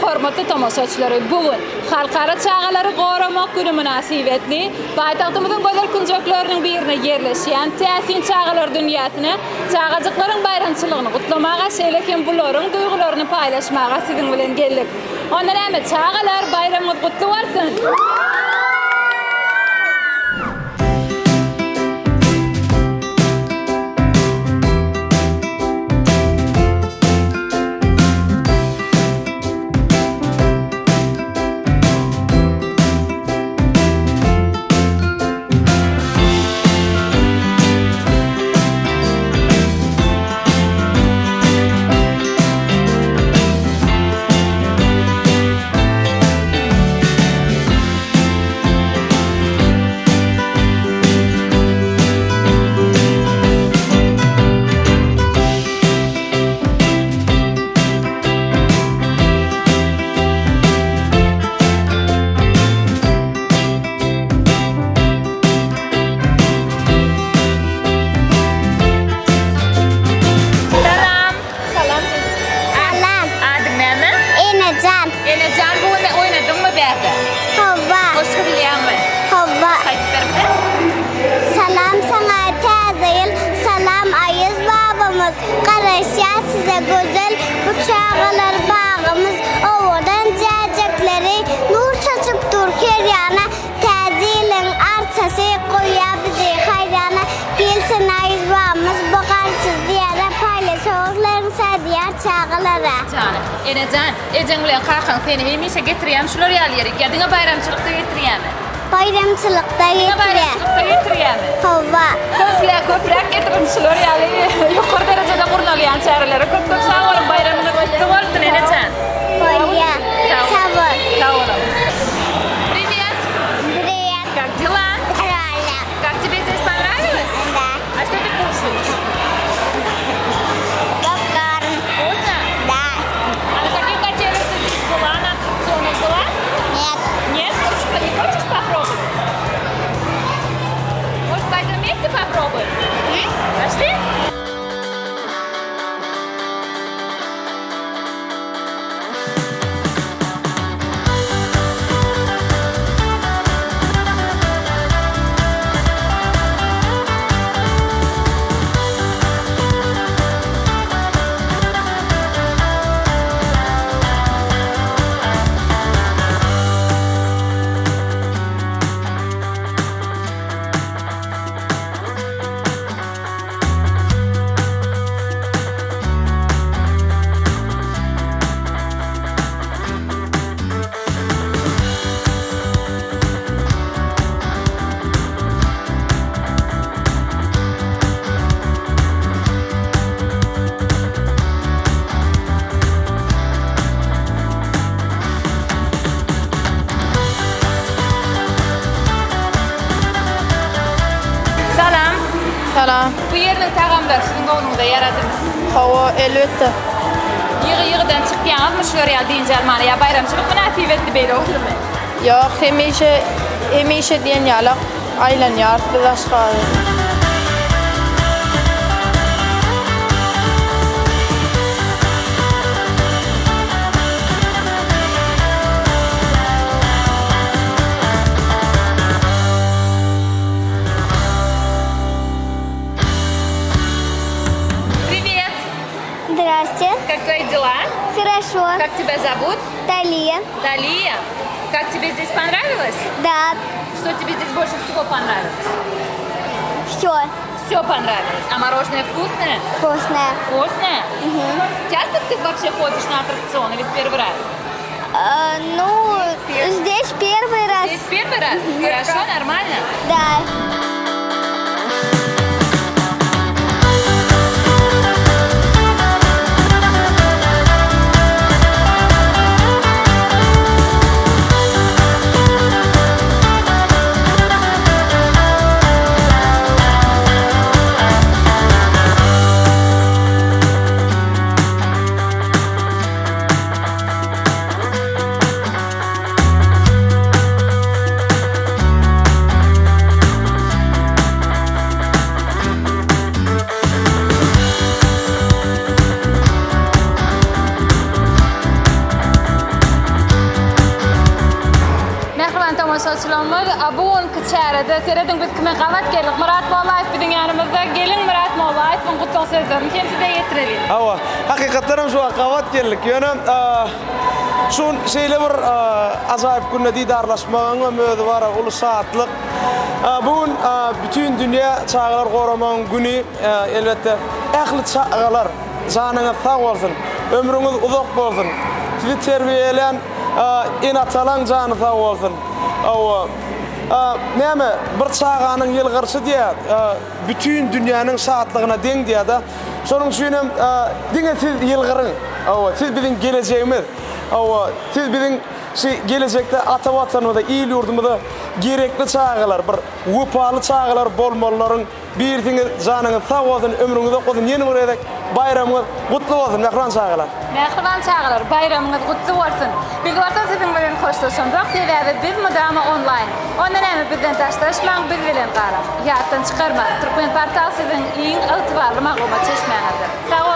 Hormatly tomaşaçylary, bu gün Halkara çagalary goramak güni mynasybetli paýtagtymyzyň gözel künjekleriniň birinde ýerleşýän täsin çagalar dünýäsine çagajyklaryň baýramçylygyny gutlamaga, şeýle hem bularyň duýgularyny paýlaşmaga siziň bilen geldik. Onda näme, çagalar, baýramyňyz gutly bolsun! Salam. Salam. Salam. Adyň näme? Enejan. Enejan bu gün oýnadyňmy bärde? Hawa. Goşgy bilýäňmi? Hawa. Aýdyp berme. Salam saňa täze ýyl, salam Aýaz babamyz. Garaşýar size gözel bu çagalar bagymyz. Owadan jäjekleri nur saçyp dur her ýana. Täze ýylyň arçasy goýýar bizi haýrana. Gelsin Aýaz babamyz bu Garaşsyz diýara paýlaşawurlaryň şadyýar çagalara. Jany, Enejan, ejeň bilen kakaň seni hemişe getirýärmi şular ýaly ýere ýa diňe baýramçylykda getirýärmi? Baýramçylykda Diňe getirýär. baýramçylykda getirýärmi? Hawa. Köpräk, köpräk getiriň şular ýaly ýokary derejede gurnalýan çärelere. Köp köp sag boluň, baýramyňyz gutly bolsun Enejan. Bolýar. Sag bol. Sag boluň. Priwet. Priwet. Как дела? Нормально. Как тебе здесь понравилось? Да. А что ты кушаешь? Попкорн. Вкусно? Да. А на каких качелях ты здесь была? На аттракционах была? Нет. Нет? Что, не хочешь попробовать? Может, пойдем вместе попробуем? Пошли? Salam. Salam. Bu ýeriniň tagamlary siziň göwnüňize ýaradymy? Hawa, elbetde. Ýygy-ýygydan çykýaňyzmy şular ýaly dynç almana ýa baýramçylyk mynasybetli beýle boldumy? Ýok, hemişe, hemişe diýen ýaly aýlanýarys biz Aşgabada. Привет! Здрасте. Как твои дела? Хорошо. Как тебя зовут? Талия. Талия. Как тебе здесь понравилось? Да. Что тебе здесь больше всего понравилось? Все. Все понравилось. А мороженое вкусное? Вкусное. Вкусное? Часто ты вообще ходишь на аттракционы или в первый раз? Э, ну, здесь первый раз. Здесь первый раз? Хорошо, нормально? Да. Serediň biz kime gabat geldik. Myrat Mollaýew biziň ýanymyzda. Geliň Myrat Mollaýewiň gutlag sözlerini hem size ýetireliň. Hawa, hakykatdan hem şu wagt gabat geldik. Ýöne şu gün şeýle bir ajaýyp günde didarlaşmagyň hem özi bar uly şatlyk. Bu gün bütin dünýä çagalar goramagyň güni. Elbetde, ähli çagalar janyňyz sag bolsun, ömrüňiz uzak bolsun. Sizi terbiýelän ene-atalaň jany sag bolsun. Hawa. Näme, bir çaganyň ýylgyryşy diýýär, bütin dünýäniň şatlygyna deň diýýär-de. Şonuň üçin hem diňe siz ýylgyryň. Hawa, siz biziň gelejegimiz. Hawa, siz biziň şu gelejekde ata Watanymyza, il-ýurdumyza gerekli çagalar, bir wepaly çagalar bolmalylaryň Birisiňiz janyňyz sag bolsun ömrüňiz uzak bolsun ýene bir gezek baýramyňyz gutly bolsun mähriban çagalar. Mähriban çagalar baýramyňyz gutly bolsun. Biz bolsa siziň bilen hoşlaşamzok sebäbi biz mydama onlaýn. Onda näme bizden daşlaşmaň biz bilen galyň. Ýatdan çykarmaň Türkmenportal siziň iň ygtybarly maglumat çeşmäňizdir. Sag boluň.